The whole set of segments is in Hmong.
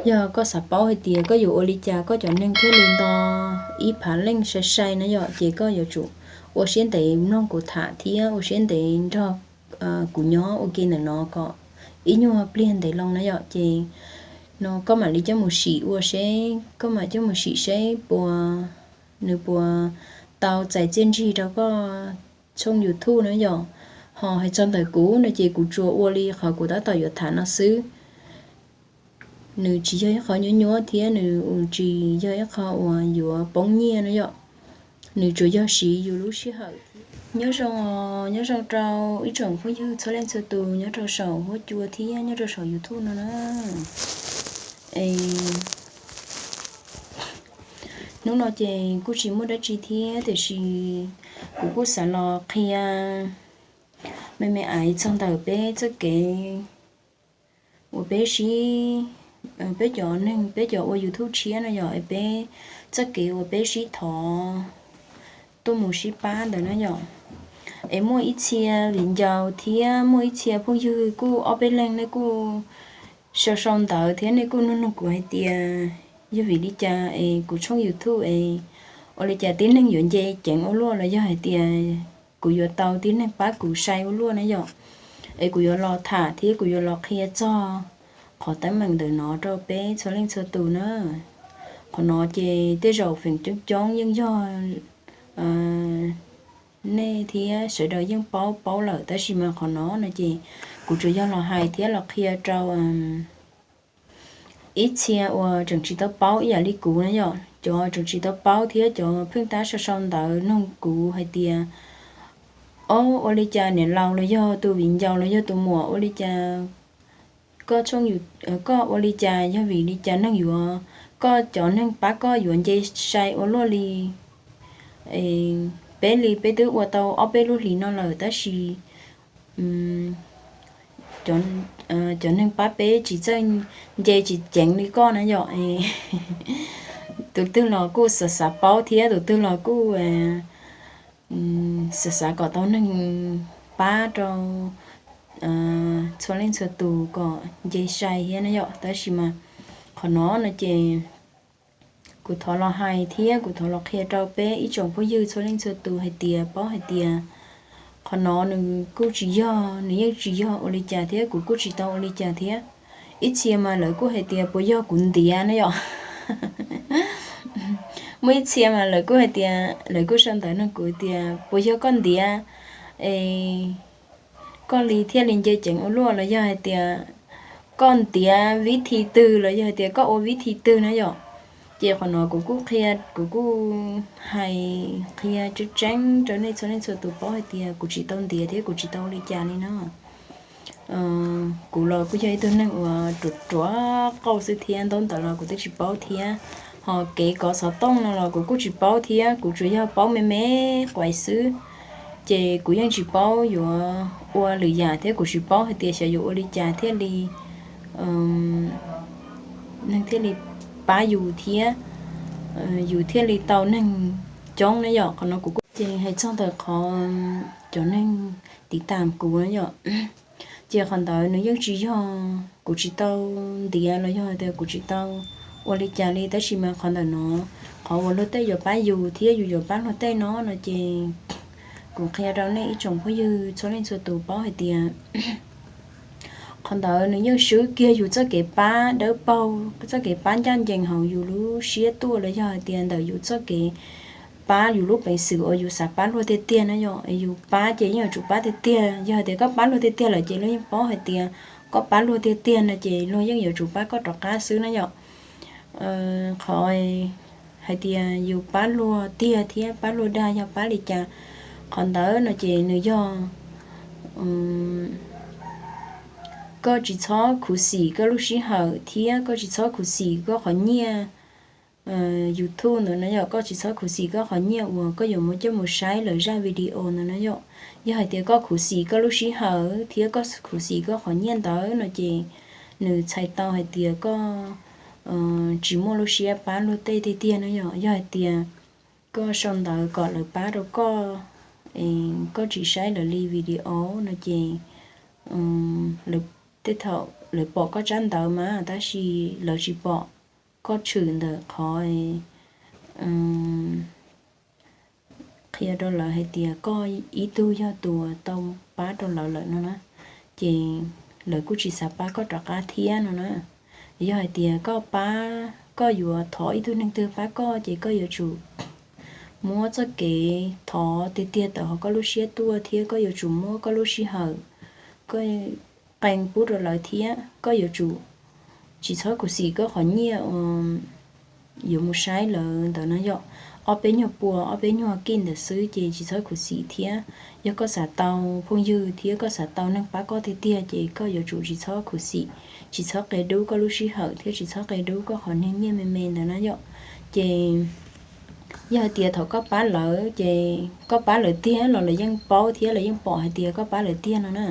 Yog koj xav paub hais tias koj yuav ua li cas koj cov neeg thiaj li nto ib phav leej sai sai na yom, ces koj yuav tsum ua siab ntev mloog kuv tham thiab ua siab ntev nrog kuv nyob ua ke ntawm no kom ib nyuag pliag ntev loo na yom. Ces no koj mam li coj mus sim ua seb, koj mam coj mus sim seb puas, nws puas tau txais txiaj ntsig rau koj tshooj YouTube na yom. Ho hais txog ntawm kuv no ces kuv tsuas ua li qhov kuv tab tom yuav tham no xwb. Nws tsis yog ib qho nyuab nyuab thiab nws tsis yog ib qho uas yuav poob nyiaj na yom. Nws tsuas yog siv yus lub sij hawm. Nyob zoo, nyob zoo rau ib tsoom phooj ywg txhua leej txhua tus nyob rau saum huab cua thiab nyob rau saum YouTube no na. Es hnub no ces kuj tsis muaj dab tsi thiab tiam sis kuv kuj xav los qhia me me aiv txog ntawm peb txoj kev uas peb sib, peb cov neeg, peb cov ua YouTube tshiab no yom, es peb txoj kev uas peb sib thov tuaj mus sib pab ntawd na yom. Es muaj ib txhia viv ncaus thiab muaj ib txhia phooj ywg kuj ob peb leeg nej kuj sau sau ntawv thiab nej kuj nug nug kuv hais tias yog vim li cas es kuv tshooj YouTube es ua li cas tib neeg yuav nce ceev ua luaj los yog hais tias kuv yuav tau tib neeg pab kuv sai ua luaj na yom. Es kuv yuav los tham thiab kuv yuav los qhia txog qhov teeb meem ntawm no rau peb txhua leej txhua tus na. Qhov no ces tej zaum feem coob coob yeej yog nej thiab sawv daws yeej paub paub lawm tab sis mas qhov no no ces kuv tsuas yog los hais thiab los qhia rau ib txhia uas tseem tsis tau paub ib yam li kuv na yom, cov tseem tsis tau paub thiab cov pheej tab sau sau ntawv nug kuv hais tias, ob, ua li cas niam laus los yog tus viv ncaus los yog tus muam ua li cas koj tshooj, koj ua li cas, yog vim li cas neeg yuav, koj cov neeg pab koj yuav nce sai ua luaj li. Peb li peb twb ua tau ob peb lub hlis no lawm tab sis cov neeg pab peb tsis txawj nce tsis ceev li koj na yom. Tus twg los kuj xav xav paub thiab tus twg los kuj xav xav kom tau neeg pab rau txhua leej txhua tus kom nce sai thiab na yom. Tab sis mas qhov no no ces kuv thov los hais thiab kuv thov los qhia rau peb ib tsoom phooj ywg txhua leej txhua tus hais tias paub hais tias qhov no nws kuj tsis yog, nws yeej tsis yog ua li cas thiab kuv kuj tsis tau ua li cas thiab. Ib txhia mas lawv kuj hais tias puas yog kuv ntiav na yom. Muaj ib txhia mas lawv kuj hais tias, lawv kuj sau ntawv nug kuv tias puas yog koj ntiav es koj li thiaj li nce ceev ua luaj los yog hais tias koj ntiav vib thi twg los yog hais tias koj ua vib thi twg na yom. Ces qhov no kuv kuj qhia, kuv kuj hais qhia tseeb tseeb rau nej txhua leej txhua tus paub hais tias kuv tsis tau ntiav thiab kuv tsis tau ua li cas li na. Kuv los kuj yog ib tug neeg uas ruam ruam qauj xwb thiab ntaub ntawv los kuv twb tsis paub thiab, ho kev kov xov tooj no los kuv kuj tsis paub thiab, kuv tsuas yog paub me me quais xwb. Ces kuv yeej tsis paub yuav ua lwm yam thiab kuv tsis paub hais tias xyov yuav ua li cas thiaj li neeg thiaj li pab yus thiab yus thiaj li tau neeg coob na yom. Qhov no kuv kuj ces hais txog ntawm qhov cov neeg tiv tam kuv na yom. Ces qhov ntawd nws yeej tsis yog kuv tsis tau ntiav los yog hais tias kuv tsis tau ua li cas li, tab sis mas qhov ntawm no, qhov uas luag tej yuav pab yus thiab yus yuav pab luag tej no no ces kuv qhia rau nej ib tsoom phooj ywg txhua leej txhua tus paub hais tias qhov ntawd nws yeej swb kiag yus txoj kev pab dawb paug, txoj kev pab ncaj ncees hauv yus lub siab tuaj los yog hais tias ntawm yus txoj kev pab yus lub peev xwm uas yus xav pab luag tiag tiag na yom. Yus pab ces yeej yuav tsum pab tiag tiag. Yog hais tias koj pab luag tiag tiag lawm ces luag yeej paub hais tias koj pab luag tiag tiag no ces luag yeej yuav tsum pab koj rov qab xwb na yom. Qhov hais tias yus pab luag tiag thiab pab luag dag yog pab li cas, qhov ntawd no ces nws yog koj tsis txhob khuv xim koj lub sij hawm thiab koj tsis txhob khuv xim koj qhov nyiaj YouTube ntawd na yom. Koj tsis txhob khuv xim koj qhov nyiaj uas koj yuav muab coj mus saib lawv zaj video ntawd na yom. Yog hais tias koj khuv xim koj lub sij hawm thiab koj khuv xim koj qhov nyiaj ntawd no ces nws txhais tau hais tias koj tsis muaj lub siab pab luag tej tiag tiag na yom. Yog hais tias koj sau ntawv kom lawv pab rau koj, koj tsis saib lawv li video no ces lawv tej thaum lawv pom koj tsab ntawv mas tab sis lawv tsis pom koj tshwm ntawm qhov qhia rau lawv hais tias koj ib tug yog tus uas tau pab rau lawv lawm no na, ces lawv kuj tsis xav pab koj rov qab thiab no na. Yog hais tias koj pab, koj yuav thov ib tug neeg twg pab koj ces koj yuav tsum muab txoj kev thov tiag tiag tawm hauv koj lub siab tuaj thiab koj yuav tsum muab koj lub sij hawm, koj qee pub rau lawv thiab koj yuav tsum tsis txhob khuv xim koj qhov nyiaj uas yuav mus saib lawv ntawd no yom. Ob peb nyuag pua, ob peb nyuag kij ntawd xwb ces tsis txhob khuv xim thiab. Yog koj xav tau phooj ywg thiab koj xav tau neeg pab koj tiag tiag ces koj yuav tsum tsis txhob khuv xim, tsis txhob qia dub koj lub sij hawm thiab tsis txhob qia dub koj qhov niag nyiaj me me ntawd na yom. Ces yog hais tias thaum koj pab lawv ces koj pab lawv tiag los lawv yeej paub thiab lawv yeej pom hais tias koj pab lawv tiag no na.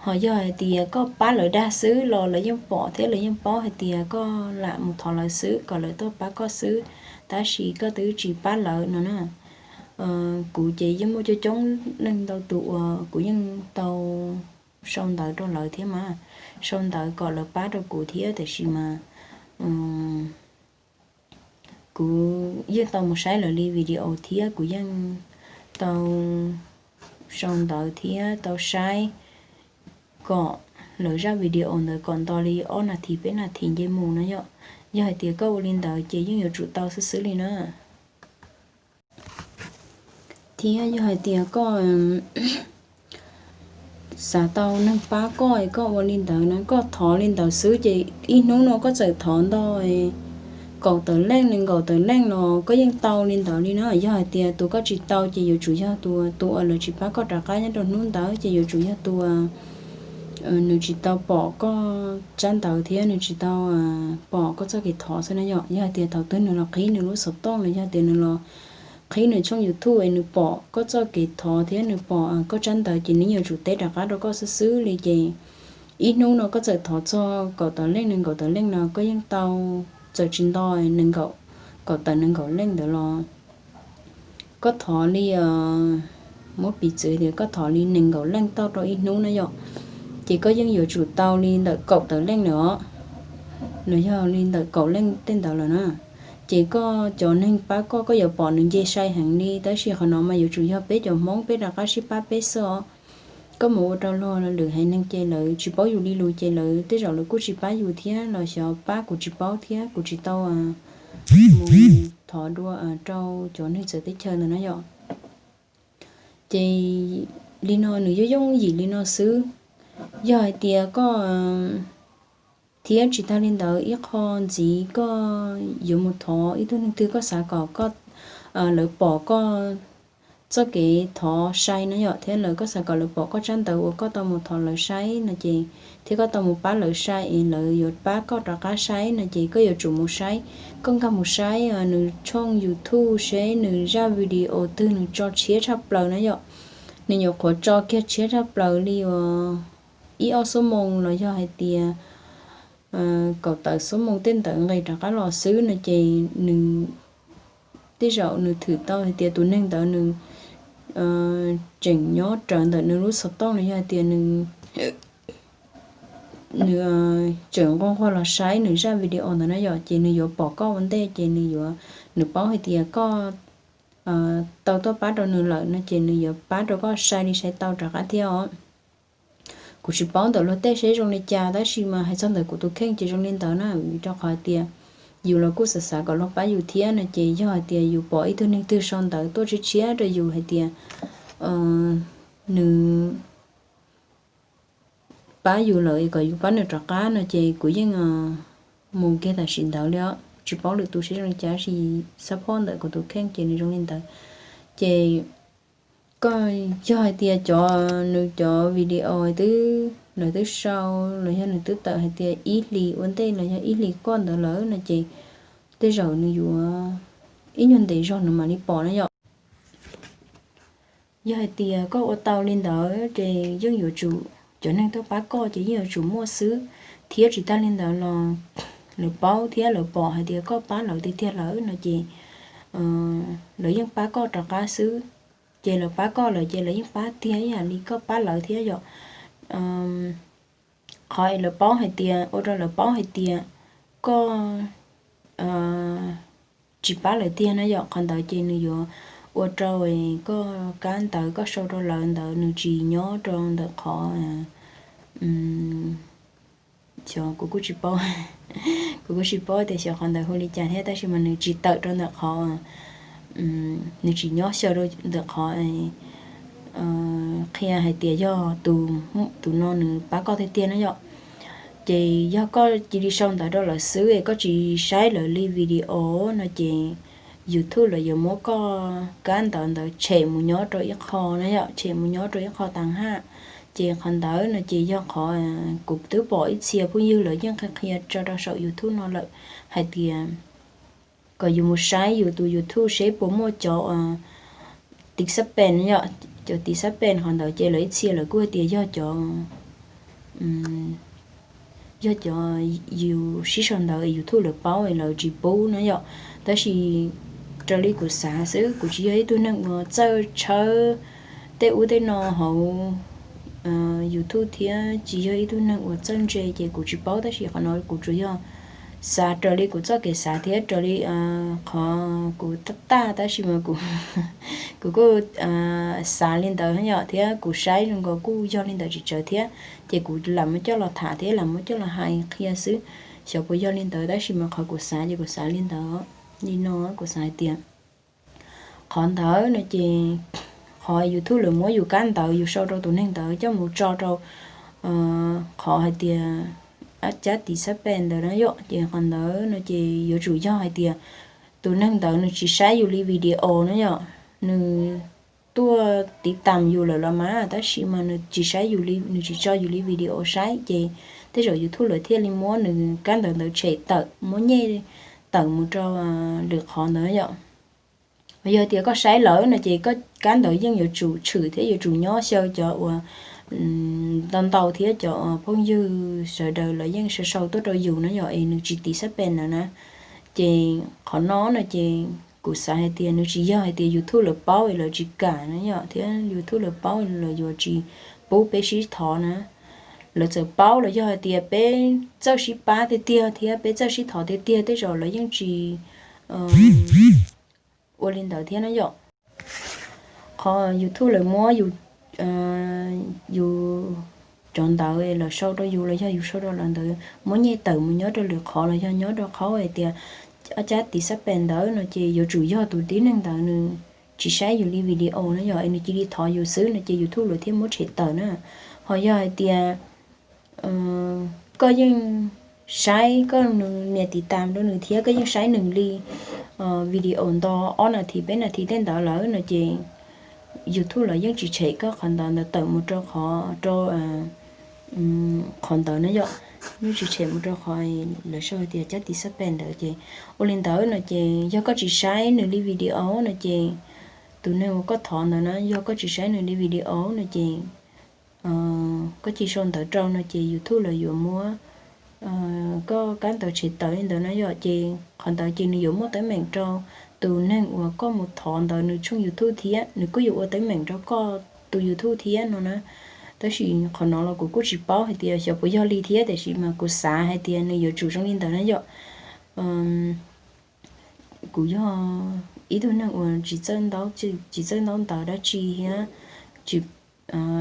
Ho yog hais tias koj pab lawv dag xwb los lawv yeej pom thiab lawv yeej paub hais tias koj lam mus thov lawv xwb kom lawv tuaj pab koj xwb, tab sis koj twb tsis pab lawv no na. Kuv ces yeej muaj coob coob leej ntau tus uas kuv yeej tau sau ntawv rau lawv thiab mas, sau ntawv kom lawv pab rau kuv thiab tiam sis mas kuv yeej tau mus saib lawv li video thiab kuv yeej tau sau ntawv thiab tau saib kom lawv zaj video ntawd kom nto li ob nas this peb nas this nce mus no yom. Yog hais tias koj ua li ntawd ces yeej yuav tsum tau xwb xwb li na. Thiab yog hais tias koj xav tau neeg pab koj, koj ua li ntawd na, koj thov li ntawd xwb ces ib hnub no koj txawm thov nto kaum tawm leej nees nkaum tawm leej los koj yeej tau li ntawd li na. Yog hais tias tus koj tsis tau ces yuav tsum yog tus, tus uas lawv tsis pab koj rov qab nyob rau hnub ntawd ces yuav tsum yog tus nws tsis tau pom koj tsab ntawv thiab nws tsis tau pom koj txoj kev thov xwb na yom. Yog hais tias thaum twg nws los qhib nws lub xov tooj los yog tias nws los qhib nws tshooj YouTube es nws pom koj txoj kev thov thiab nws pom koj tsab ntawv ces nws yuav tsum teb rov qab rau koj xwb xwb li ces ib hnub no koj txawm thov txog kaum tawm leej nees nkaum tawm leej no koj yeej tau, txawm tsis nto nees nkaum, kaum tawm nees nkaum leej ntawd los koj thov li, muab piv txwv tias koj thov li nees nkaum leej tauj rau ib hnub na yom, ces koj yeej yuav tsum tau li ntawm kaum tawm leej lawm os, los yog li ntawm kaum leej tej ntawd lawm na. Ces koj cov neeg pab koj, koj yuav pom nws nce sai heev li, tab sis qhov no mas yuav tsum yog peb cov Hmoob peb rov qab sib pab peb xwb os. Koj mus ua rau luag lwm haiv neeg ces lawv tsis paub yus li lus ces lawv tej zaum lawv kuj tsis pab yus thiab los xyov pab kuv tsis paub thiab kuv tsis tau mus thov dua rau cov neeg txawv teb chaws ntawd na yom. Ces li no nws yooj yooj yim li no xwb. Yog hais tias koj thiab tsis tag li ntawd ib qho ntxiv koj yuav mus thov ib tug neeg twg koj xav kom koj, lawv pom koj txoj kev thov sai na yom, thiab lawv, koj xav kom lawv pom koj tsab ntawv uas koj tau mus thov lawv saib no ces, thiab koj tau mus pab lawv saib es lawv yuav pab koj rov qab saib no ces koj yuav tsum mus saib, koj nkag mus saib nws tshooj YouTube seb nws zaj video twg nws tso tshiab tshaj plaws na yom. Nws nyuam qhuav tso kiag tshiab tshaj plaws li uas ib ob xuab moos los yog hais tias kaum tawm xuab moos tej ntawd nqis rov qab los xwb no ces nws, tej zaum nws thwm tau hais tias tus neeg ntawd nws tseem nyob rawv ntawm nws lub xov tooj los yog hais tias nws, nws tseem nquag nquag los saib nws zaj video ntawd na yom, ces nws yuav pom koj ua ntej ces nws yuav, nws paub hais tias koj tau tuaj pab rau nws lawm no ces nws yuav pab rau koj sai li sai tau rov qab thiab os. Kuv tsis paub ntawm luag tej seb zoo li cas tab sis mas hais txog ntawm kuv tus kheej ces zoo li ntawd na, vim rau qhov hais tias yus los kuj xav xav kom luag pab yus thiab no ces yog hais tias yus pom ib tug neeg twg sau ntawv tuaj tshiab tshiab rau yus hais tias nws pab yus lawm es kom yus pab nws rov qab no ces kuv yeej mus kiag tam sim ntawd li os. Tsis paub lwm tus seb zoo li cas tab sis xab phob ntawm kuv tus kheej ces nws zoo li ntawd. Ces koj yog hais tias cov, nws cov video twb, lawv twb sau los yog nws twb tawm hais tias ib hlis ua ntej los yog ib hlis koj ntawd lawm no ces tej zaum nws yuav ib nyuag ntev zog nws mam li pom na yom. Yog hais tias koj ua tau li ntawd ces yeej yuav tsum, cov neeg tuaj pab koj ces yeej yuav tsum muaj xwb, thiab tsis tag li ntawd los lawv paub thiab lawv pom hais tias koj pab lawv tiag tiag lawm no ces lawv yeej pab koj rov qab xwb. Ces lawv pab koj lawm ces lawv yeej pab tiag ib yam li koj pab lawv thiab yom. qhov es lawv paub hais tias, ua rau lawv paub hais tias koj tsis pab lawv tiag na yom, qhov ntawd ces nws yuav ua rau koj kab ntawv koj sau rau lawv ntawd nws tsis nyob rau ntawm qhov, xyov kuv kuj tsis paub, kuv kuj tsis paub tias xyov qhov ntawd hu li cas thiab, tab sis mas nws tsis tawm rau ntawm qhov, nws tsis nyob xyaw rau ntawm qhov qhia hais tias yog tus, tus no nws pab koj tiag tiag na yom. Ces yog koj cia li sau ntawv rau lawv xwb es koj tsis saib lawv li video no ces YouTube lawv yuav muab koj kab ntawv ntawd tshem mus nyob rau ib qho na yom, tshem mus nyob rau ib qho tas haj. Ces qhov ntawd no ces yog qhov kuv twb pom ib txhia phooj ywg lawv yeej qhia qhia tso rau saum YouTube no lawm hais tias kom yus mus saib yus tus YouTube seb puas muaj cov tiv xab pes yom, cov tiv xab pes qhov ntawd ces lawv ib txhia lawv kuj hais tias yog cov, yog cov yus sib sau ntawv YouTube lawv paub lawv tsis pub na yom. Tab sis raws li kuv xav xwb, kuv tsis yog ib tug neeg uas txawj tshawb tej ub tej no hauv YouTube thiab tsis yog ib tug neeg uas txawj ntse ces kuv tsis paub, tab sis qhov no kuv tsuas yog xav raws li kuv txoj kev xav thiab raws li qhov kuv taj taj, tab sis mas kuv kuj xav li ntawd yom, thiab kuv saib zoo nkaus kuj yog li ntawd tsis tsawg thiab. Ces kuv lam muab coj los tham thiab lam muab coj los hais qhia xwb, xyov puas yog li ntawd, tab sis mas qhov kuv xav ces kuv xav li ntawd. Li no kuv xav hais tias qhov ntawd no ces qhov YouTube lawv muab yus kab ntawv yus sau rau tus neeg ntawd coj mus tso rau qhov hais tias cab tiv xab pes ntawd na yom, ces qhov ntawd no ces yuav tsum yog hais tias tus neeg ntawd nws tsis saib yus li video na yom, nws tuaj tiv tam yus lawm los mas tab sis mas nws tsis saib yus li, nws tsis tso yus li video saib ces tej zaum YouTube lawv thiaj li muab nws kab ntawv ntawd tshem tawm, muab nyej tawm mus rau lwm qhov ntawd yom. Yog tias koj saib lawm no ces koj kab ntawv yeej yuav tsum tshwm thiab yuav tsum nyob xyaw cov uas ntau ntau thiab cov phooj ywg sawv daws lawv yeej sau sau tuaj rau yus na yom, es nws tsis tiv xab pes ntawd na. Ces qhov no no ces kuv xav hais tias nws tsis yog hais tias YouTube lawv paub es lawv tsis kam na yom, thiab YouTube lawv paub lawv yuav tsis pub peb sib thov na. Lawv txawm paub los yog hais tias peb txawj sib pab tiag tiag thiab peb txawj sib thov tiag tiag tej zaum lawv yeej tsis ua li ntawd thiab na yom. Qhov YouTube lawv muab yus, yus cov ntawv lawv sau rau yus los yog yus sau rau lawv ntawd muab nyej tawm mus nyob rau lwm qhov los yog nyob rau qhov hais tias ob cab tiv xab pes ntawd no ces yuav tsum yog tus tib neeg ntawd nws tsis saib yus li video na yom, es nws cia li thov yus xwb no ces YouTube lawv thiaj muab tshem tawm na. Ho yog hais tias koj yeej saib, koj nias tiv tam rau nws thiab koj yeej saib nws li video nto ob nas this peb nas this tej ntawd lawm no ces YouTube lawv yeej tsis tshem koj qhov ntawv ntawd tawm mus rau qhov, rau qhov ntawd na yom, yeej tsis tshem mus rau qhov lawv sau hais tias cab tiv xab pes ntawd ces ua li ntawd no ces yog koj tsis saib nws li video no ces tus neeg uas koj thov ntawd na yog koj tsis saib nws li video no ces koj cia li sau ntawv rau no ces YouTube lawv yuav muab koj kab ntawv tshem tawm li ntawd na yom, ces qhov ntawd ces nws yuav muaj teeb meem rau tus neeg uas koj mus thov ntawd nws tshooj YouTube thiab nws kuj yuav ua teeb meem rau koj tus YouTube thiab no na. Tab sis qhov no los kuv kuj tsis paub hais tias xyov puas yog li thiab, tiam sis mas kuv xav hais tias nws yuav tsum zoo li ntawd na yom. Kuv yog ib tug neeg uas tsis txawj ntaub, tsis txawj ntaub ntawv dab tsi thiab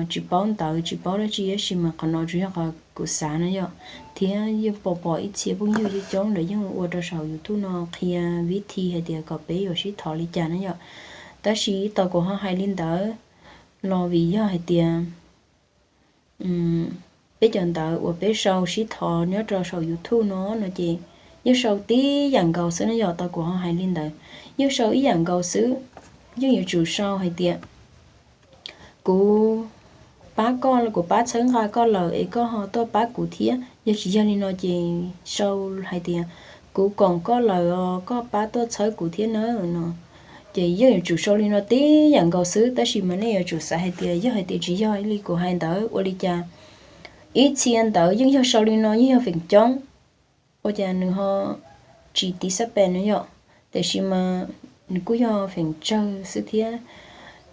tsis paub ntawv tsis paub dab tsi, tab sis mas qhov no tsuas yog qhov kuv xav na yom, thiab yeej pom pom ib txhia phooj ywg coob coob lawv yeej ua rau saum YouTube no qhia vib thi hais tias kom peb yuav sib thov li cas na yom. Tab sis tau kuv ho hais li ntawd los vim yog hais tias peb cov ntawv uas peb sau sib thov nyob rau saum YouTube no no ces yeej sau tib yam nkaus xwb na yom, tau kuv ho hais li ntawd, yeej sau ib yam nkaus xwb. Yeej yuav tsum sau hais tias kuv pab koj, kuv pab txhawb nqa koj lawm es koj ho tuaj pab kuv thiab, yog tsis yog li no ces sau hais tias kuv koom koj lawm os, koj pab tuaj txhawb kuv thiab na no. Ces yeej yuav tsum sau li no tib yam nkaus xwb, tab sis mas nej yuav tsum xav hais tias yog hais tias tsis yog li kuv hais ntawd ua li cas? Ib txhia ntawv yeej yog sau li no yeej yog feem coob, ua cas nws ho tsis tiv xab pes no yom? Tiam sis mas nws kuj yog feem tsawg xwb thiab.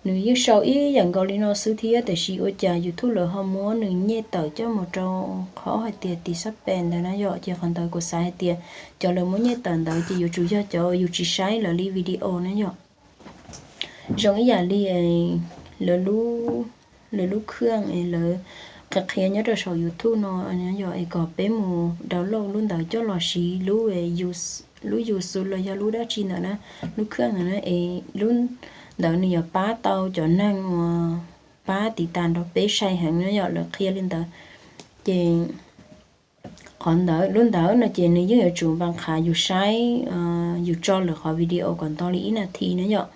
Nws yeej sau ib yam nkaus li no xwb thiab, tiam sis ua cas YouTube lawv ho muab nws nyej tawm coj mus rau qhov hais tias tiv xab pes ntawd na yom. Ces qhov ntawd kuv xav hais tias cov lawv muab nyej tawm ntawd ces yuav tsum yog cov yus tsis saib lawv li video na yom. Zoo ib yam li lawv lub, lawv lub khwj lawv qhia qhia nyob rau saum YouTube no yom, es kom peb mus download lub ntawd coj los siv lub, lub YouTube los yog lub dab tsi ntawd na, lub khwj ntawd na, es lub ntawd nws yuav pab tau cov neeg uas pab tiv tas nrog peb sai heev na yom, lawv qhia li ntawd. Ces qhov ntawd, lub ntawd no ces nws yeej yuav tsum npa qhav yus saib, yus tso lawv qhov video kom nto li ib nas this na yom.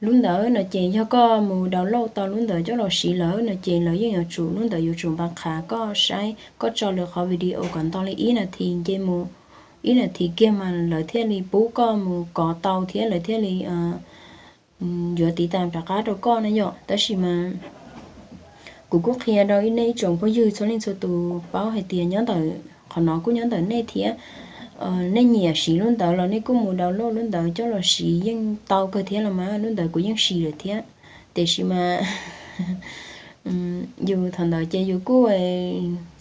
Lub ntawd no ces yog koj mus download tau lub ntawd coj los siv lawm no ces lawv yeej yuav tsum, lub ntawd yuav tsum npa qhav koj saib, koj tso lawv qhov video kom nto li ib nas this nce mus, ib nas this kiag mas lawv thiaj li pub koj mus kov tau thiab lawv thiaj li yuav tiv tas rov qab rau koj na yom. Tab sis mas kuv kuj qhia rau ib nej ib tsoom phooj ywg txhua leej txhua tus paub hais tias nyob ntawm qhov no kuj nyob ntawm nej thiab. Nej nyiam siv lub ntawd los nej kuj mus download lub ntawd coj los siv yeej tau kawg thiab los mas, lub ntawd kuv yeej siv lawm thiab. Tiam sis mas yus thaum ntawd ces yus kuj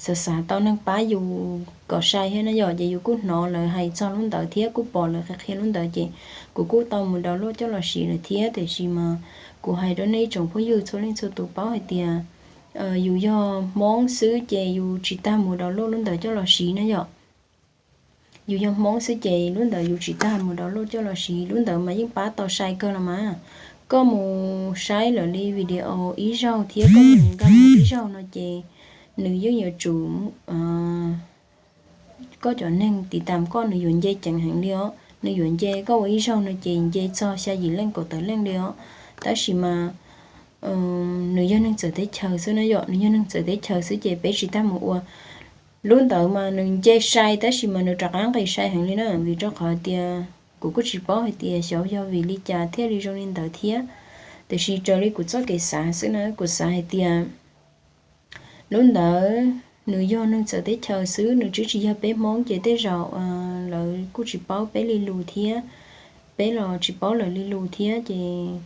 xav xav tau neeg pab yus kom sai thiab na yom, ces yus kuj hnov lawv hais txog lub ntawd thiab kuj pom lawv qhia qhia lub ntawd ces kuv kuj tau mus download coj los siv lawm thiab. Tiam sis mas kuv hais rau nej ib tsoom phooj ywg txhua leej txhua tus paub hais tias yus yog Hmoob xwb ces yus tsis tas mus download lub ntawd coj los siv na yom. Yus yog Hmoob xwb ces lub ntawd yus tsis tas mus download coj los siv, lub ntawd mas yeej pab tau sai kawg los mas. Koj mus saib lawv li video ib zaug thiab koj mus nkag mus ib zaug no ces nws yeej yuav tsum, koj cov neeg tiv tas koj nws yuav nce ceev heev li os. Nws yuav nce, koj ua ib zaug no ces nce txog xya yim leej kaum tawm leej li os. Tab sis mas nws yog neeg txawv teb chaws xwb na yom, nws yog neeg txawv teb chaws xwb ces peb tsis tas mus ua. Lub ntawd mas nws nce sai tab sis mas nws rov qab nqis sai heev li na, vim rau qhov tias kuv kuj tsis paub hais tias xyov yog vim li cas thiaj li zoo li ntawd thiab. Tiam sis raws li kuv txoj kev xav xwb na, kuv xav hais tias lub ntawd nws yog neeg txawv teb chaws xwb, nws twb tsis yog peb Hmoob ces tej zaum lawv kuj tsis paub peb li lus thiab, peb los tsis paub lawv li lus thiab ces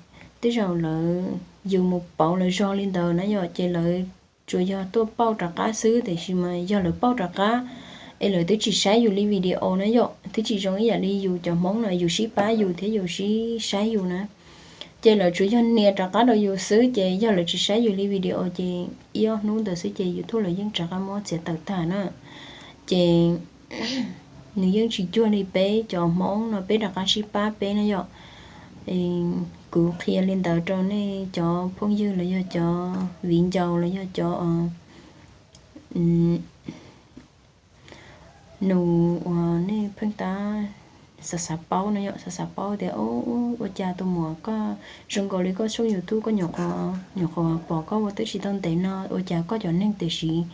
tej zaum lawv, yus mus pauv lawv zog li ntawd na yom, ces lawv tsuas yog tuaj pauj rov qab xwb. Tiam sis mas yog lawv pauj rov qab es lawv twb tsis saib yus li video na yom, twb tsis zoo ib yam li yus cov Hmoob no yus sib pab yus thiab yus sib saib yus na. Ces lawv tsuas yog nias rov qab rau yus xwb, ces yog lawv tsis saib yus li video ces ib ob hnub ntawd xwb ces YouTube lawv yeej rov qab muab txiav tawm tag na. Ces nws yeej tsis cuag li peb cov Hmoob no peb rov qab sib pab peb na yom. Kuv qhia li ntawd rau nej cov phooj ywg los yog cov viv ncaus los yog cov nus uas nej pheej tab xav xav paub no yom, xav xav paub tias ua cas tus muam koj zoo nkaus li koj tshooj YouTube koj nyuam qhuav pom koj ua twb tsis tau ntev no ua cas koj cov neeg tiam sis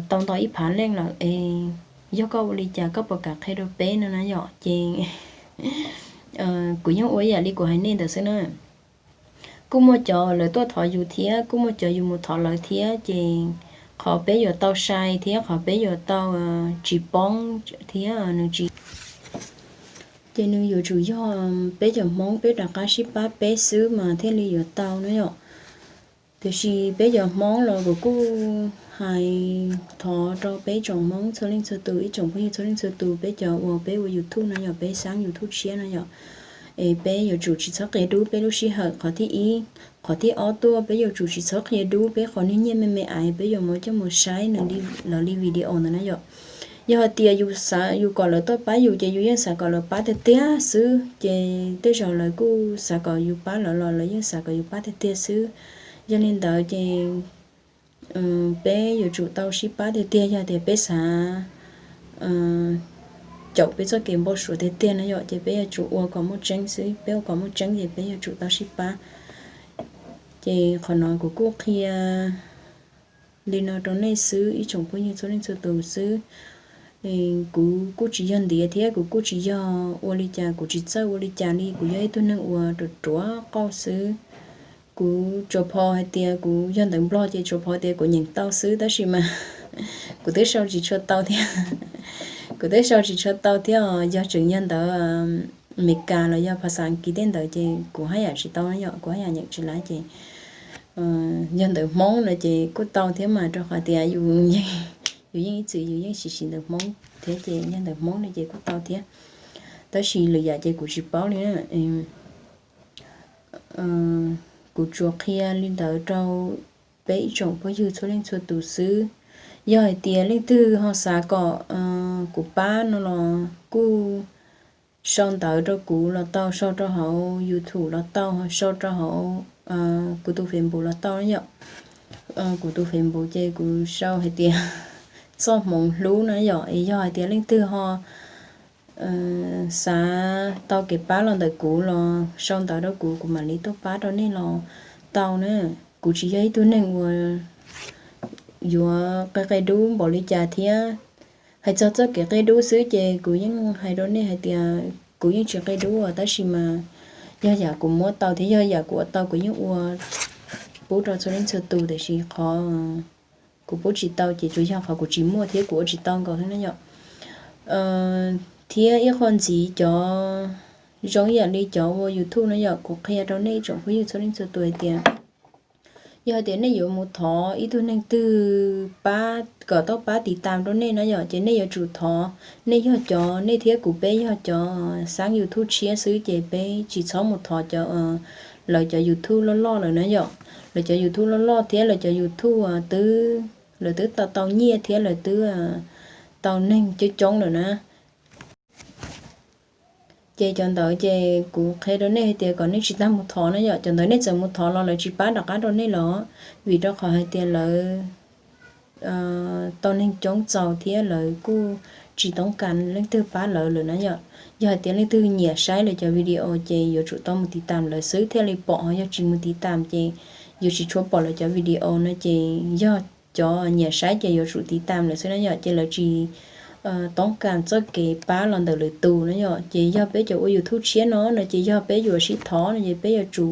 tau nto ib phav leej lawm es yog koj ua li cas koj puas kam qhia rau peb no na yom. Ces kuv yeej ua ib yam li kuv hais nej ntawd xwb na. Kuj muaj cov lawv tuaj thov yus thiab kuj muaj cov yus mus thov lawv thiab, ces qhov peb yuav tau sai thiab qhov peb yuav tau tsis poob thiab nws tsis, ces nws yuav tsum yog peb cov Hmoob peb rov qab sib pab peb xwb mas thiaj li yuav tau na yom. Tiam sis peb cov Hmoob los kuv kuj hais thov rau peb tsoom Hmoob txhua leej txhua tus, ib tsoom phooj ywg txhua leej txhua tus, peb cov uas peb ua YouTube no yom, peb xab YouTube tshiab no yom, es peb yuav tsum tsis txhob qia dub peb lub sij hawm qhov thib ib. Qhov thib ob tuaj peb yuav tsum tsis txhob qia dub peb qhov niag nyiaj me me ais peb yuav muab coj mus saib nws lawv li video ntawd na yom. Yog hais tias yus xav yus kom lawv tuaj pab yus ces yus yeej xav kom lawv pab tiag tiag xwb, ces tej zaum lawv kuj xav kom yus pab lawv los lawv yeej xav kom yus pab tiag tiag xwb. Yog li ntawd ces peb yuav tsum tau sib pab tiag tiag, yog tias peb xav caum peb txoj kev npau suav tiag tiag na yom, ces peb yuav tsum ua kom muaj tseeb xwb, peb ua kom muaj tseeb ces peb yuav tsum tau sib pab. Ces qhov no kuv kuj qhia li no rau nej xwb, ib tsoom phooj ywg txhua leej txhua tus xwb. Kuv kuj tsis yog ntiav thiab kuv kuj tsis yog ua li cas, kuv tsis txawj ua li cas li, kuv yog ib tug neeg uas ruam ruam qauj xwb. Kuv tsuas pom hais tias kuv yog ntawv Nplog ces tsuas pom tias kuv nyeem tau xwb, tab sis mas kuv twb sau tsis tshua tau thiab. Kuv twb sau tsis tshua tau thiab os, yog tseem yog ntawv Amelikas los yog phas xas Askiv tej ntawd ces kuv haj yam tsis tau na yom, kuv haj yam nyeem tsis laib ces yog ntawv Hmoob no ces kuj tau thiab mas, rau qhov tias yus, yus yeej ib txwm yus yeej siv siv ntawv Hmoob thiab ces yog ntawv Hmoob no ces kuj tau thiab. Tab sis lwm yam ces kuv tsis paub li na. Kuv tsuas qhia li ntawd rau peb ib tsoom phooj ywg txhua leej txhua tus xwb. Yog hais tias leej twg ho xav kom kuv pab no los kuj sau ntawv rau kuv los tau, sau rau hauv YouTube los tau, sau rau hauv kuv tus Facebook los tau na yom. Kuv tus Facebook ces kuv sau hais tias Txoj Hmoov Hlub na yom. Es yog hais tias leej twg ho xav tau kev pab los ntawm kuv los sau ntawv rau kuv, kuv mam li tuaj pab rau nej los tau na. Kuv tsis yog ib tug neeg uas yuav qia qia dub npaum li cas thiab. Hais txog txoj kev qia dub xwb ces kuv yeej hais rau nej hais tias kuv yeej tsis qia dub, tab sis mas yog yam kuv muab tau thiab yog yam kuv ua tau kuv yeej ua pub rau txhua leej txhua tus, tiam sis qhov kuv pub tsis tau ces tsuas yog qhov kuv tsis muaj thiab kuv ua tsis tau nkaus xwb na yom. Thiab ib qho ntxiv cov zoo ib yam li cov ua YouTube na yom, kuv qhia rau nej ib tsoom phooj ywg txhua leej txhua tus hais tias yog hais tias nej yuav mus thov ib tug neeg twg pab kom tau pab tiv tam rau nej na yom, ces nej yuav tsum thov, nej yog cov, nej thiab kuv peb yog cov xab YouTube tshiab xwb ces peb tsis txhob mus thov cov, lawv cov YouTube loj loj lawm na yom. Lawv cov YouTube loj loj thiab lawv cov YouTube twb, lawv twb tau tau nyiaj thiab lawv twb tau neeg coob coob lawm na. Ces cov ntawd ces kuv qhia rau nej hais tias kom nej tsis tas mus thov na yom. Cov ntawd nej txawm mus thov los lawv tsis pab rov qab rau nej los, vim rau qhov hais tias lawv tau neeg coob txaus thiab lawv kuj tsis toob kas leej twg pab lawv lawm na yom. Yog hais tias leej twg nyiam saib lawv cov video ces yuav tsum tau mus tiv tam lawv xwb thiaj li pom, ho yog tsis mus tiv tam ces yuav tsis tshua pom lawv cov video no ces yog cov nyiam saib ces yuav tsum tiv tam lawm xwb na yom, ces lawv tsis toob kas txoj kev pab los ntawm lwm tus na yom. Ces yog peb cov ua YouTube tshiab no no ces yog peb yuav sib thov no ces peb yuav tsum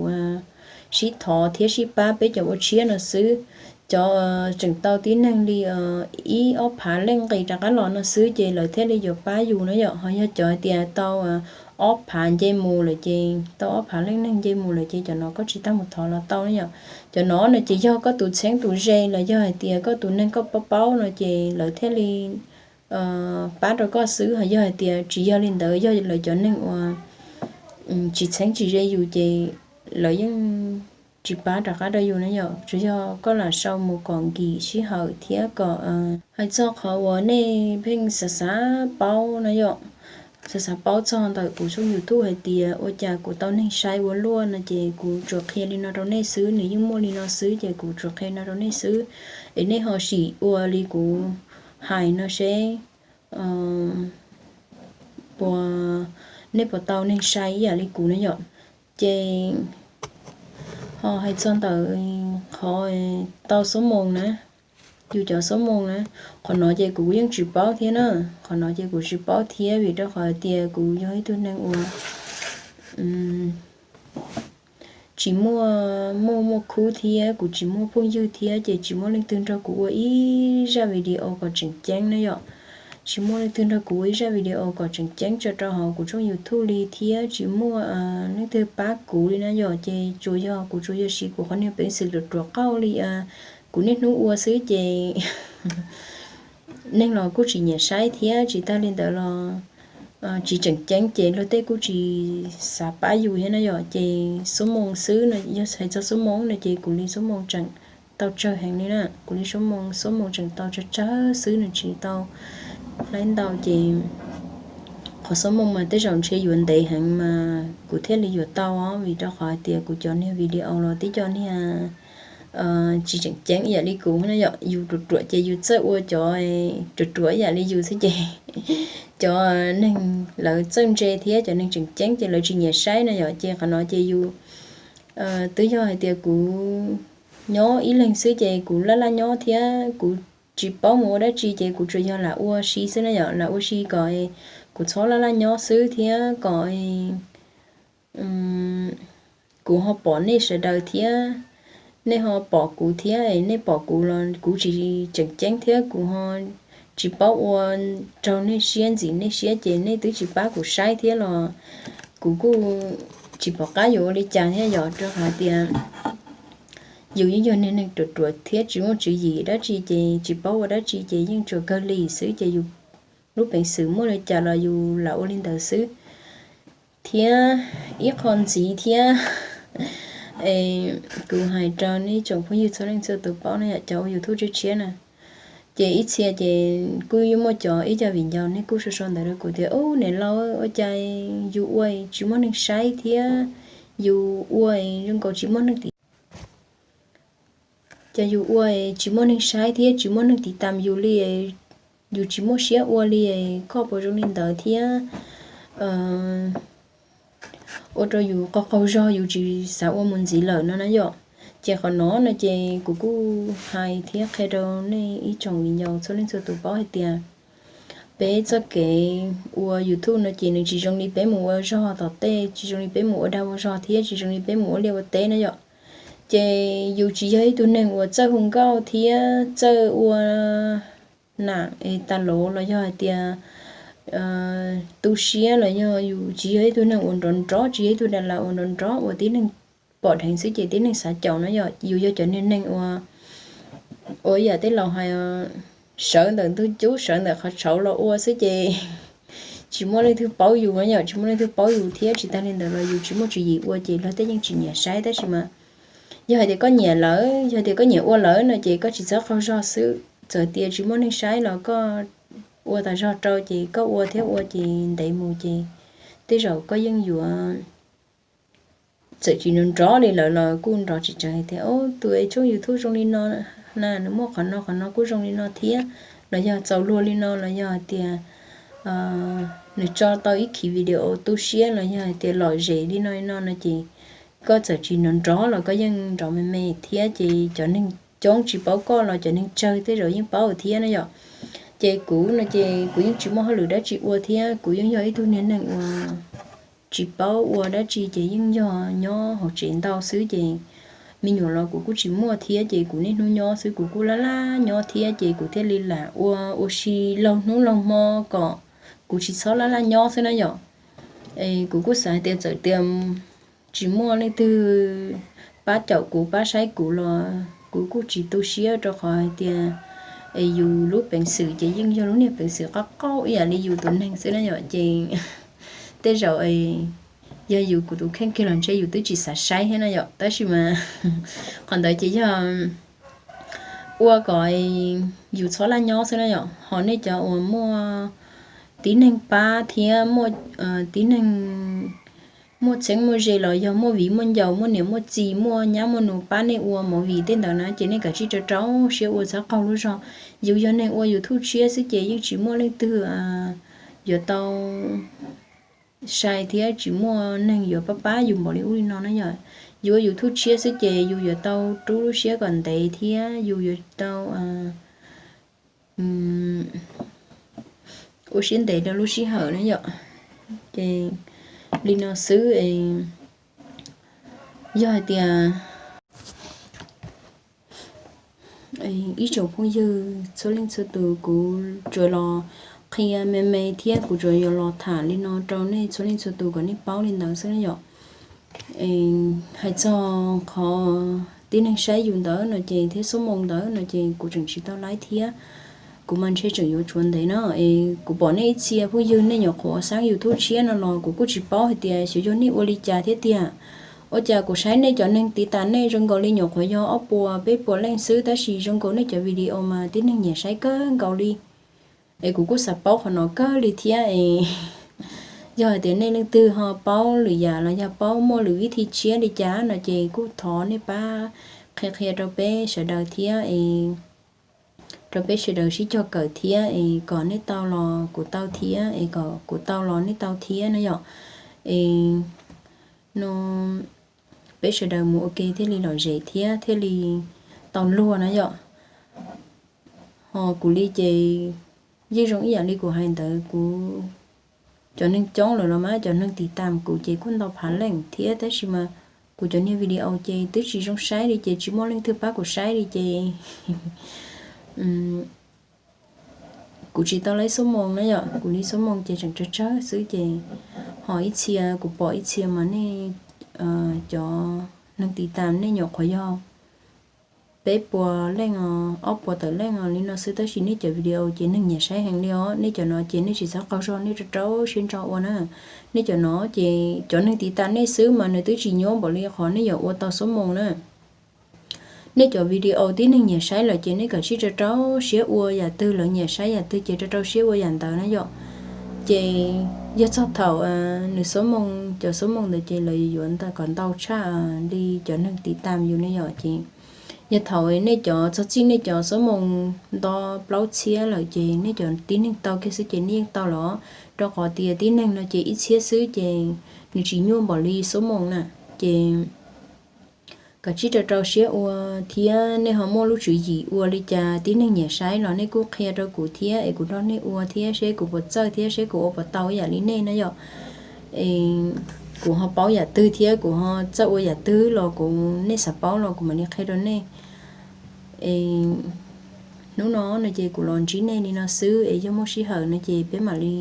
sib thov thiab sib pab peb cov ua tshiab no xwb. Cov tseem tau tib neeg li ib ob phav leej nqis rov qab los no xwb ces lawv thiaj li yuav pab yus na yom. Ho yog cov hais tias tau ob phav nce mus lawm ces, tau ob phav leej neeg nce mus lawm ces cov no koj tsis tas mus thov los tau na yom. Cov no no ces yog koj tus txheeb tus ze los yog hais tias koj tus neeg koj paub paub no ces lawv thiaj li pab rau koj xwb. Ho yog hais tias tsis yog li ntawd, yog lawv cov neeg uas tsis txheeb tsis ze yus ces lawv yeej tsis pab rov qab rau yus na yom. Tsuas yog koj lam sau mus kom nkim sij hawm thiab kom, hais txog qhov uas nej pheej xav xav paub na yom, xav xav paub txog ntawm kuv tshooj YouTube hais tias ua cas kuv tau neeg saib ua luaj no ces kuv tsuas qhia li no rau nej xwb, nws yeej muaj li no xwb ces kuv tsuas qhia no rau nej xwb. Es nej ho sim ua li kuv hais no seb puas, nej puas tau neeg saib ib yam li kuv na yom. Ces ho hais txog ntawm qhov tau xuab moos na, yus cov xuab moos na, qhov no ces kuv yeej tsis paub thiab na. Qhov no ces kuv tsis paub thiab vim rau qhov tias kuv yog ib tug neeg uas tsis muaj, muaj muaj khub thiab kuv tsis muaj phooj ywg thiab ces tsis muaj leej twg nrog kuv ua ib zaj video kom tseem ceeb na yom. Tsis muaj leej twg nrog kuv ua ib zaj video kom tseem ceeb tso rau hauv kuv tshooj YouTube li thiab tsis muaj leej twg pab kuv li na yom. Ces tsuas yog kuv tsuas yog siv kuv qhov niag peev xwm ruam ruam qauj li kuv niaj hnub ua xwb ces neeg los kuj tsis nyiam saib thiab tsis tag li ntawd los tsis tseem ceeb ces luag tej kuj tsis xav pab yus thiab na yom. Ces xuab moos xwb no, yog hais txog xuab moos no ces kuv li xuab moos tseem tau tsawg heev li na. Kuv li xuab moos, xuab moos tseem tau tsawg tsawg xwb, nws tsis tau laib ntau ces qhov xuab moos mas tej zaum ntshe yuav ntev heev mas kuv thiaj li yuav tau os, vim rau qhov hais tias kuv cov niag video los tib co niag tsis tseem ceeb ib yam li kuv na yom. Yus ruam ruam ces yus txawj ua cov ruam ruam ib yam li yus xwb ces cov neeg lawv txawj ntse thiab cov neeg tseem ceeb ces lawv tsis nyiam saib na yom. Ces qhov no ces yus twb yog hais tias kuv nyob ib leeg xwb ces kuv laj laj nyob thiab kuv tsis paub mus ua dab tsi ces kuv tsuas yog lam ua si xwb na yom, lam ua si kom kuv txhob laj laj nyob xwb thiab kom kuv ho pom nej sawv daws thiab nej ho pom kuv thiab, nej pom kuv los kuv tsis tseem ceeb thiab kuv ho tsis paub ua raug nej siab ntxim nej siab ces nej twb tsis pab kuv saib thiab los kuv kuj tsis pom qab yuav ua li cas thiab yom, rau qhov tias yus yeej yog niag neeg ruam ruam thiab tsis muaj tswv yim dab tsi ces tsis paub ua dab tsi ces yeej tsuas kawg li xwb ces yus lub peev xwm muaj li cas los yus lam ua li ntawd xwb. Thiab ib qho ntxiv thiab, kuv hais rau nej tsoom phooj ywg txhua leej txhua tus paub na yom, cov ua YouTube tshiab tshiab na, ces ib txhia ces kuj yeej muaj cov ib co viv ncaus nej kuj sau sau ntawv rau kuv tias, ub niam laus, ua cas yus ua tsis muaj neeg saib thiab yus ua zoo nkaus tsis muaj neeg tiv, cas yus ua tsis muaj neeg saib thiab tsis muaj neeg tiv tam yus li, yus tsis muaj siab ua li, koj puas zoo li ntawd thiab ua rau yus qaug qaug zog yus tsis xav ua mus ntxiv lawm no na yom. Ces qhov no no ces kuv kuj hais thiab qhia rau nej ib tsoom viv ncaus txhua leej txhua tus paub hais tias peb txoj kev ua YouTube no ces nws tsis zoo li peb mus ua zog tom tej, tsis zoo li peb mus ua dag ua zog thiab tsis zoo li peb mus ua liaj ua teb na yom. Ces yus tsis yog ib tug neeg uas txawj hu nkauj thiab txawj ua nam es tas lov los yog hais tias tu siab los yog yus tsis yog ib tug neeg uas nrov nrov, tsis yog ib tug dab laug uas nrov nrov uas tib neeg pom dheev xwb ces tib neeg xav caum no yom. Yus yog cov niag neeg uas, ua ib yam tej laus hais, sawv ntawm ntug cub sawv ntawm qhov tshauv los ua xwb ces tsis muaj leej twg paub yus na yom, tsis muaj leej twg paub yus thiab tsis tag li ntawd los yus tsis muaj tswv yim ua ces luag tej yeej tsis nyiam saib tab sis mas yog hais tias koj nyiam lawm, yog tias koj nyiam ua lawm no ces koj tsis txhob qaug zog xwb, txawm tias tsis muaj neeg saib los koj ua tas zog rau ces koj ua thiab ua ces ntev mus ces tej zaum koj yeej yuav txawm tsis nrov nrov li lawm los kuj nrov tsis tsawg hais tias, o, tus es tshooj YouTube zoo li no na, nws muaj qhov no qhov no kuj zoo li no thiab, los yog txaus luag li no los yog hais tias nws tso tau ib khiv video tu siab los yog hais tias lom zem li no li no no ces koj txawm tsis nrov nrov los koj yeej nrov me me thiab ces cov neeg coob tsis paub koj los cov neeg tsawg tej zaum yeej paub thiab na yom. Ces kuv no ces kuv yeej tsis muaj hauj lwm dab tsi ua thiab kuv yeej yog ib tug niag neeg uas tsis paub ua dab tsi ces yeej yog nyob hauv tsev ntau xwb ces me nyuam los kuv kuj tsis muaj thiab ces kuv niaj hnub nyob xwb, kuv kuj laj laj nyob thiab ces kuv thiaj li lam ua ua si laug hnub laug hmo kom kuv tsis txhob laj laj nyob xwb na yom. Es kuv kuj xav hais tias txawm tias tsis muaj leej twg pab caum kuv pab saib kuv los kuv kuj tsis tu siab rau qhov hais tias es yus lub peev xwm ces yeej yog lub niag peev xwm qab qaub ib yam li yus tus neeg xwb na yom. Ces tej zaum yog yus kuv tus kheej kiag los ntshe yus twb tsis xav saib thiab na yom, tab sis mas qhov ntawd ces yog ua kom yus txhob laj nyob xwb na yom. Ho nej cov uas muaj tib neeg pab thiab muaj tib neeg muaj txheeb muaj ze los yog muaj viv muaj ncaus muaj niam muaj txiv muaj nyab muaj nus pab nej ua movie tej ntawd na ces nej kav tsij rau rau siab ua txhob qaug lub zog. Yus yog neeg ua YouTube tshiab xwb ces yeej tsis muaj leej twg yuav tau sai thiab tsis muaj neeg yuav pab pab yus npaum li ub li no na yom. Yus ua YouTube tshiab xwb ces yus yuav tau rub lub siab kom ntev thiab yus yuav tau ua siab ntev rau lub sij hawm na yom. Ces li no xwb, yog hais tias ib tsoom phooj ywg txhua leej txhua tus, kuv tsuas los qhia me me thiab kuv tsuas yuav los tham li no rau nej txhua leej txhua tus kom nej paub li ntawd xwb na yom. Hais txog qhov tib neeg saib yus ntawd no ces thiab xuab moos ntawd no ces kuv tseem tsis tau laib thiab. Kuv mas ntshe tseem yuav tshuav ntev na. Es kuv pom nej ib txhia phooj ywg nej nyuam qhuav xaab YouTube tshiab no los kuv kuj tsis paub hais tias xyov yog nej ua li cas thiab tiag. Ua cas kuv saib nej cov neeg tiv tas nej zoo nkaus li nyuam qhuav yog ob puas peb puas leej xwb tab sis zoo nkaus nej cov video mas tib neeg nyiam saib kawg nkaus li. Es kuv kuj xav paub qhov no kawg li thiab es yog hais tias nej leej twg ho paub lwm yam los yog paub muaj lwm vib thi tshiab li cas no ces kuj thov nej pab qhia qhia rau peb sawv daws thiab es rau peb sawv daws sib cog kawm thiab es kom nej tau los kuv tau thiab es kom kuv tau los nej tau thiab na yom. Es no peb sawv daws mus ua ke thiaj li lom zem thiab thiaj li tau luag na yom. Ho kuv li ces yeej zoo ib yam li kuv hais ntawd, kuv cov neeg coob lawm los mas cov neeg tiv tam kuv ces kuj ntau phav leej thiab tab sis mas kuv cov niag video ces twb tsis zoo saib li ces tsis muaj leej twg pab kuv saib li ces kuv tsis tau laib xuab moos na yom, kuv li xuab moos ces tseem tsawg tsawg xwb ces Ho ib txhia kuv pom ib txhia mas nej cov neeg tiv tam nej nyuam qhuav yog peb puas leej os, ob puas tawm leej os li no xwb, tab sis nej cov video ces neeg nyiam saib heev li os. Nej cov no ces nej tsis txhob qaug zog, nej rau rau siab ntso ua na. Nej cov no ces cov neeg tiv tam nej xwb mas nws twb tsis nyuaj npaum li qhov nej yuav ua tau xuab moos na. Nej cov video tib neeg nyiam saib lawm ces nej kav tsij rau rau siab ua yam twg, lawv nyiam saib yam twg ces rau rau siab ua yam ntawd na yom. Ces yog txog thaum nws xuab moos, cov xuab moos ntawd ces lawv yuav kom ntau tshaj li cov neeg tiv tam yus ne yom. Ces yog thaum nej cov txog txij nej cov xuab moos nto plaub txhiab lawm ces nej cov tib neeg tau kiag xwb ces nej yeej tau los, rau qhov tias tib neeg no ces ib txhiab xwb ces nws tsis nyuaj npaum li xuab moos na. Ces kav tsij rau rau siab ua thiab nej ho muaj lub tswv yim ua li cas tib neeg nyiam saib los nej kuj qhia rau kuv thiab es kuv nrog nej ua thiab seb kuv puas txawj thiab seb kuv ua puas tau ib yam li nej na yom. Kuv ho paub yam twg thiab kuv ho txawj ua yam twg los kuv, nej xav paub los kuv mam li qhia rau nej. Es hnub no no ces kuv los ntsib nej li no xwb es yog muaj sij hawm no ces peb mam li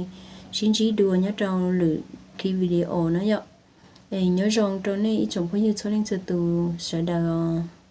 sib ntsib dua nyob rau lwm clip video na yom. Es nyob zoo rau nej ib tsoom phooj ywg txhua leej txhua tus sawv daws os.